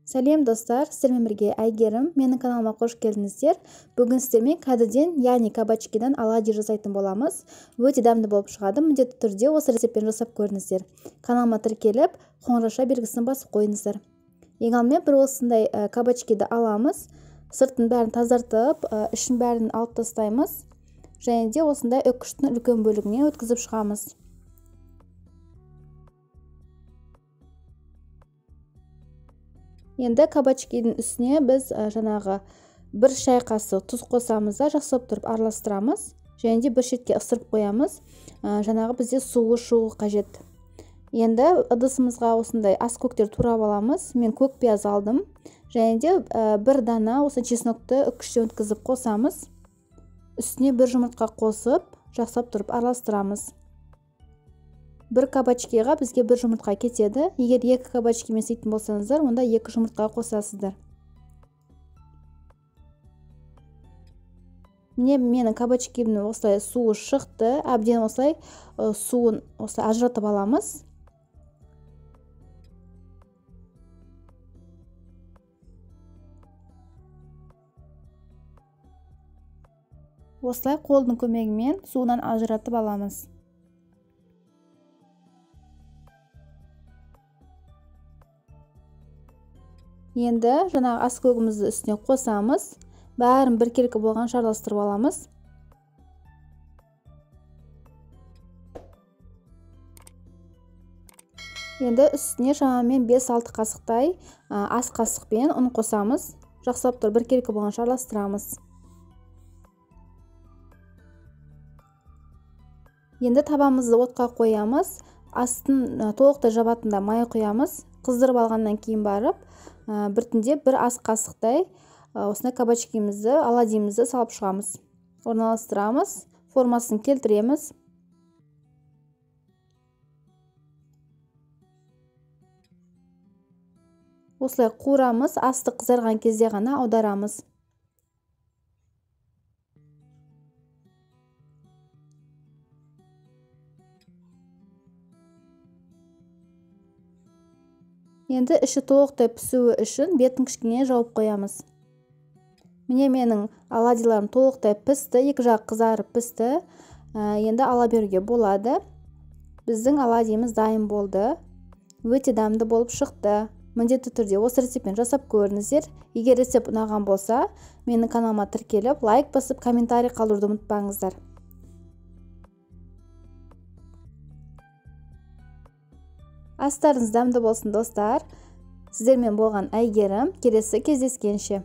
Сәлем достар, сіздермен бірге Әйгерім. Менің каналыма қош келдіңіздер. Бүгін сіздермен кәдіден, яғни кабачкидан оладьи жасайтын боламыз. Өте дәмді болып шығады. Міндетті түрде осы рецептпен жасап көріңіздер. Каналыма тіркеліп, қоңырауша белгісін басып қойыңыздар. Ең алдымен бір осындай кабачкиді аламыз. Сыртын бәрін тазартып, ішін бәрін алып тастаймыз. Және де осындай үкіштің үлкен бөлігіне өткізіп шығамыз. Енді кабачкидің үстіне біз жаңағы бір шай қасық тұз қосамыз да жақсылап тұрып араластырамыз. Және де бір шетке ысырып қоямыз. Жаңағы бізде суы шығу қажет. Енді ыдысымызға осындай ас көктер турап аламыз. Мен көк пияз алдым. Және де бір дана осы чеснокты үкіштен өткізіп қосамыз. Үстіне бір жұмыртқа қосып, жақсылап тұрып араластырамыз. Бір кабачкиға бізге бір жұмыртқа кетеді. Егер екі кабачкимен істейтін болсаңыздар, онда екі жұмыртқа қосасыздар. Міне менің кабачкимнің осылай суы шықты. Әбден осылай суын осылай ажыратып аламыз. Осылай қолдың көмегімен суынан ажыратып аламыз. Енді жаңағы ас көгімізді үстіне қосамыз. Бәрін біркелкі болғанша араластырып аламыз. Енді үстіне шамамен 5-6 қасықтай ас қасықпен ұн қосамыз. Жақсылап тұрып біркелкі болғанша араластырамыз. Енді табамызды отқа қоямыз. Астын толықтай жабатында май құямыз. Қыздырып алғаннан кейін барып, біртіндеп бір ас қасықтай осындай кабачкимізді, оладьимізді салып шығамыз. Орналастырамыз, формасын келтіреміз. Осылай қуырамыз, асты қызарған кезде ғана аударамыз. Енді іші толықтай пісуі үшін бетін кішкене жауып қоямыз. Міне менің оладьиларым толықтай пісті, екі жағы қызарып пісті. Енді ала беруге болады. Біздің оладьиміз дайын болды. Өте дәмді болып шықты. Міндетті түрде осы рецептпен жасап көріңіздер. Егер рецепт ұнаған болса, менің каналыма тіркеліп, лайк басып, комментарий қалдыруды ұмытпаңыздар. Астарыңыз дәмді болсын, достар. Сіздермен болған Әйгерім. Келесі кездескенше.